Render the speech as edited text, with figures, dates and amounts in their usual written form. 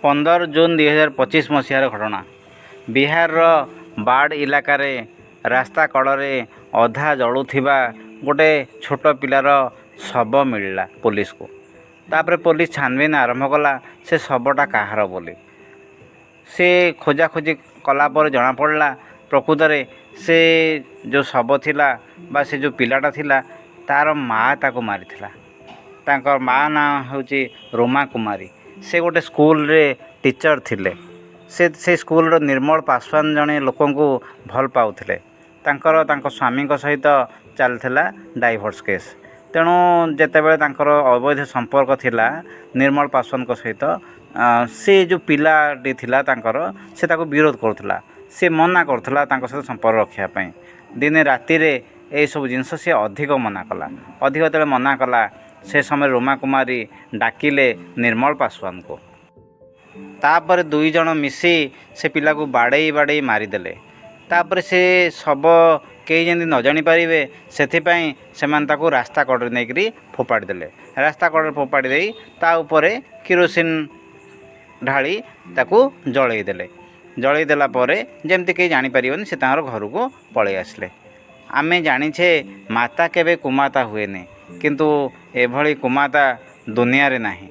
15 ଜୁନ 2025 ମସିହାର ଘଟଣା। ବିହାରର ବାଡ଼ ଇଲାକାରେ ରାସ୍ତା କଡ଼ରେ ଅଧା ଜଳୁଥିବା ଗୋଟେ ଛୋଟ ପିଲାର ଶବ ମିଳିଲା ପୋଲିସକୁ। ତାପରେ ପୋଲିସ ଛାନଭିନ ଆରମ୍ଭ କଲା ସେ ଶବଟା କାହାର ବୋଲି। ସେ ଖୋଜାଖୋଜି କଲା ପରେ ଜଣାପଡ଼ିଲା, ପ୍ରକୃତରେ ସେ ଯେଉଁ ଶବ ଥିଲା ବା ସେ ଯେଉଁ ପିଲାଟା ଥିଲା, ତା'ର ମା ତାକୁ ମାରିଥିଲା। ତାଙ୍କ ମା ନାଁ ହେଉଛି ରୋମା କୁମାରୀ। ସେ ଗୋଟେ ସ୍କୁଲରେ ଟିଚର୍ ଥିଲେ। ସେ ସେଇ ସ୍କୁଲର ନିର୍ମଳ ପାଶୱାନ ଜଣେ ଲୋକଙ୍କୁ ଭଲ ପାଉଥିଲେ। ତାଙ୍କର ତାଙ୍କ ସ୍ୱାମୀଙ୍କ ସହିତ ଚାଲିଥିଲା ଡାଇଭର୍ସ କେସ୍। ତେଣୁ ଯେତେବେଳେ ତାଙ୍କର ଅବୈଧ ସମ୍ପର୍କ ଥିଲା ନିର୍ମଳ ପାଶୱାନଙ୍କ ସହିତ, ସେ ଯେଉଁ ପିଲାଟି ଥିଲା ତାଙ୍କର, ସେ ତାକୁ ବିରୋଧ କରୁଥିଲା। ସେ ମନା କରୁଥିଲା ତାଙ୍କ ସହିତ ସମ୍ପର୍କ ରଖିବା ପାଇଁ। ଦିନେ ରାତିରେ ଏଇସବୁ ଜିନିଷ ସେ ଅଧିକ ମନା କଲା। ଅଧିକ ଯେତେବେଳେ ମନା କଲା, ସେ ସମୟରେ ରୋମା କୁମାରୀ ଡାକିଲେ ନିର୍ମଳ ପାଶୱାନକୁ। ତାପରେ ଦୁଇ ଜଣ ମିଶି ସେ ପିଲାକୁ ବାଡ଼େଇ ବାଡ଼େଇ ମାରିଦେଲେ। ତାପରେ ସେ ଶବ କେହି ଯେମିତି ନ ଜାଣିପାରିବେ, ସେଥିପାଇଁ ସେମାନେ ତାକୁ ରାସ୍ତା କଡ଼ରେ ନେଇକରି ଫୋପାଡ଼ି ଦେଲେ। ରାସ୍ତା କଡ଼ରେ ଫୋପାଡ଼ି ଦେଇ ତା ଉପରେ କିରୋସିନ ଢାଳି ତାକୁ ଜଳେଇ ଦେଲେ। ଜଳେଇ ଦେଲା ପରେ ଯେମିତି କେହି ଜାଣିପାରିବନି, ସେ ତାଙ୍କର ଘରକୁ ପଳେଇ ଆସିଲେ। ଆମେ ଜାଣିଛେ ମାତା କେବେ କୁମାତା ହୁଏନି, କିନ୍ତୁ ଏଭଳି କୁମାତା ଦୁନିଆରେ ନାହିଁ।